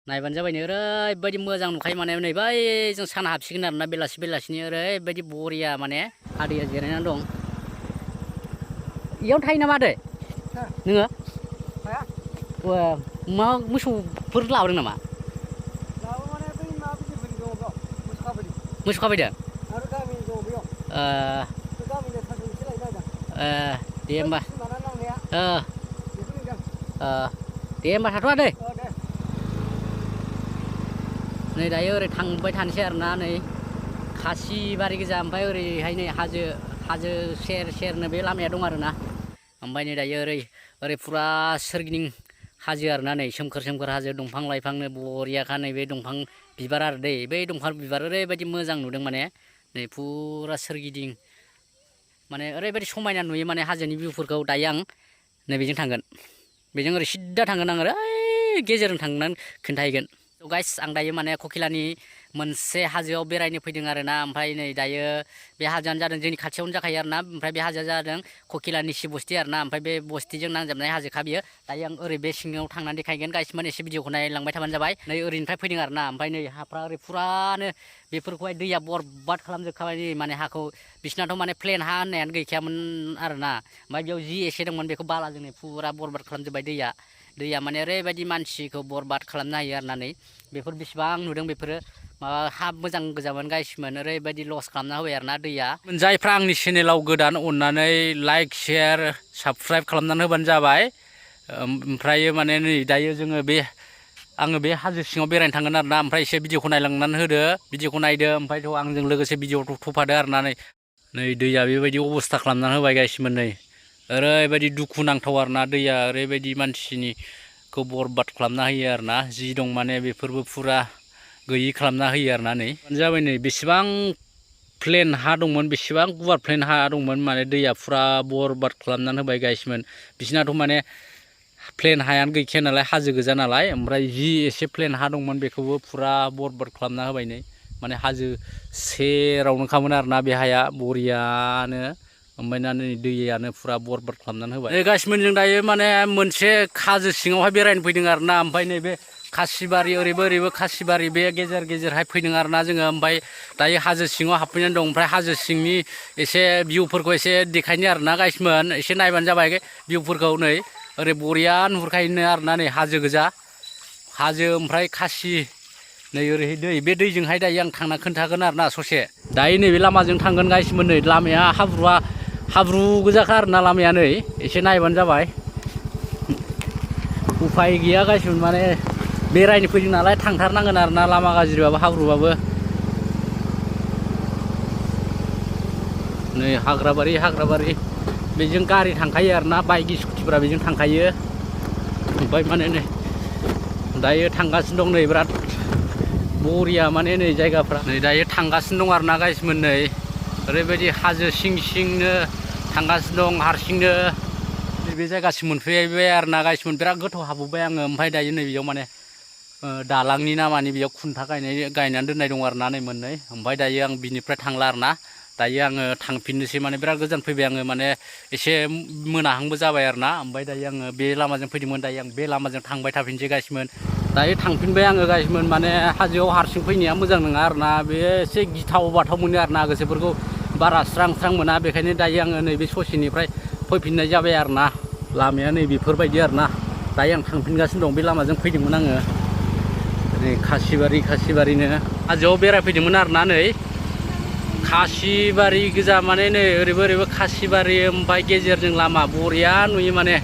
नायबानो जाबाय नै ओरैबायदि मोजां नुखायो माने नै बै जों सान हाबसिगोन आरोना बेलासिनि ओरैबायदि बरिया माने आदैया जिरायनानै दं। इयावनो थायो नामा आदै नोङो? मा मोसौफोर लाबोदों नामा? मोसौ खाफैदों? दे होमबा दे होमबा थाथ' आदै। नै दायो ओरै थांबाय थानोसै आरोना नै खासिबारि गोजा ओमफ्राय ओरैहाय नै हाजो सेरनो बे लामाया दं आरोना। ओमफ्राय नै दायो ओरै फुरा सोरगिदिं हाजो आरोना नै सोमखोर हाजो दंफां लाइफांनो बरियाखा नै बे दंफां बिबार आरो दै बै दंफां बिबार ओरैबायदि मोजां नुदों माने नै फुरा सोरगिदिं माने ओरैबायदि समायना नुयो माने हाजोनि भिउफोरखौ। दायो आं नैबेजों थांगोन, बेजों ओरै सिद्दा थांगोन आं ओरै गेजेरजों थांनानै खोन्थाहैगोन। गाइस आं दायो माने ककिलानि मोनसे हाजोआव बेरायनो फैदों आरोना। ओमफ्राय नै दायो बे हाजोआनो जादों जोंनि खाथियावनो जाखायो आरोना। ओमफ्राय बे हाजोआ जादों ककिलानि सि बस्ति आरोना। ओमफ्राय बे बस्तिजों नांजाबनाय हाजोखा बियो। दायो आं ओरै बे सिङाव थांनानै देखायगोन गाइस माने एसे भिडिअखौ नायलांबाय थाबानो जाबाय। नै ओरैनिफ्राय फैदों आरोना। ओमफ्राय नै हाफ्रा ओरै फुरानो बेफोरखौहाय दैया बरबाद खालामजोबखाबाय माने हाखौ। बिसिनाथ' माने प्लेन हा होननायानो गैखायामोन आरोना। ओमफ्राय बेयाव जि एसे दंमोन बेखौ बालाजों फुरा बरबाद खालामजोब्बाय दैया माने ओरैबायदि मानसिखौ बरबाद खालामनो हायो आरोना। नै बेफोर बेसेबां नुदों बेफोरो माबा हा मोजां गोजामोन गाइसमोन ओरैबायदि लस खालामना होबाय आरोना दैया। जायफ्रा आंनि चेनेलाव गोदान अननानै लाइक शेयार साबसक्राइब खालामनानै होबानो जाबाय। ओमफ्रायो माने नै दायो आङो बे हाजो सिङाव बेरायनो थांगोन आरोना। ओमफ्राय एसे भिडिअखौ नायलांनानै होदो, भिडिअखौ नायदो ओमफ्रायथ' आंजों लोगोसे भिडिअखौ थफादो आरोना। नै दैया बेबायदि अबस्था खालामनानै होबाय गाइसमोन नै ओरैबायदि दुखु नांथाव आरोना। दैया ओरैबायदि मानसिनिखौ बरबाद खालामना होयो आरोना। जि दं माने बेफोरबो फुरा गैयि खालामना होयो आरोना। नै जाबाय नै बेसेबां प्लेन हा दंमोन, बेसेबां गुवार प्लेन हा दंमोन माने दैया फुरा बरबाद खालामनानै होबाय गाइसमोन। बिसिनाथ' माने प्लेन हायानो गैखाया नालाय, हाजो गोजा नालाय। ओमफ्राय जि एसे प्लेन हा दंमोन बेखौबो फुरा बरबाद खालामना होबाय। नै माने हाजो सेरावनोखामोन आरोना बे हाया बरियानो। ओमफ्राय ना नै दैयानो फुरा बरबाद खालामनानै होबाय। नै गाइसमोन जों दायो माने मोनसे हाजो सिङावहाय बेरायनो फैदों आरोना। ओमफ्राय नैबे खासिबारि ओरैबो खासिबारि बे गेजेरहाय फैदों आरोना जोङो। ओमफ्राय दायो हाजो सिङाव हाबफैनानै दं। ओमफ्राय हाजो सिंनि एसे भिउफोरखौ एसे देखायनो आरोना गाइसमोन। एसे नायबानो जाबाय भिउफोरखौ। नै ओरै बरिया नुहुरखायोनो आरोना। नै हाजो गोजा, हाजो ओमफ्राय खासि नै ओरैहाय दै, बे दैजोंहाय दायो आं थांना खोन्थागोन आरोना ससे। दायो नैबे लामाजों थांगोन गाइसमोन। नै लामाया हाब्रु गोजाखा आरोना लामाया। नै एसे नायबानो जाबाय। उफाय गैया गाइसमोन माने बेरायनो फैदों नालाय थांथारनांगोन आरोना, लामा गाज्रिबाबो हाब्रुबाबो। नै हाग्राबारि बेजों गारि थांखायो आरोना, बाइक स्कुटिफ्रा बेजों थांखायो। ओमफ्राय माने नै दायो थांगासिनो दं नै बिराद बरिया माने नै जायगाफ्रा। नै दायो थांगासिनो दं आरोना गाइसमोन। नै ओरैबायदि हाजो सिंनो थांगासिनो दं हारसिंनो। नैबे जायगासिम मोनफैबाय आरोना गाइसमोन। बिराद गोथौ हाबबोबाय आङो। ओमफ्राय दायो नै बेयाव माने दालांनि ना मानि बेयाव खुन्था गायनानै दोननाय दं आरोना नै मोननै। ओमफ्राय दायो आं बिनिफ्राय थांला आरोना। दायो आङो थांफिननोसै माने बिराद गोजान फैबाय आङो, माने एसे मोनाहांबो जाबाय आरोना। ओमफ्राय दायो आङो बे लामाजों फैदोंमोन, दायो आं बे लामाजों थांबाय थाफिनसै गाइसमोन। दायो थांफिनबाय आङो गाइसमोन। माने हाजोआव हारसिं फैनाया मोजां नङा आरोना, बे एसे गिथाव बाथाव मोनो आरोना, गोसोफोरखौ बारा स्रां मोना। बेखायनो दायो आङो नैबे ससेनिफ्राय फैफिननाय जाबाय आरोना। लामाया नै बेफोरबायदि आरोना। दायो आं थांफिनगासिनो दं, बे लामाजों फैदोंमोन आङो। नै खासिबारिनो हाजोआव बेरायफैदोंमोन आरोना। नै खासिबारि गोजा माने नै ओरैबो खासिबारि, ओमफ्राय गेजेरजों लामा बरिया नुयो माने।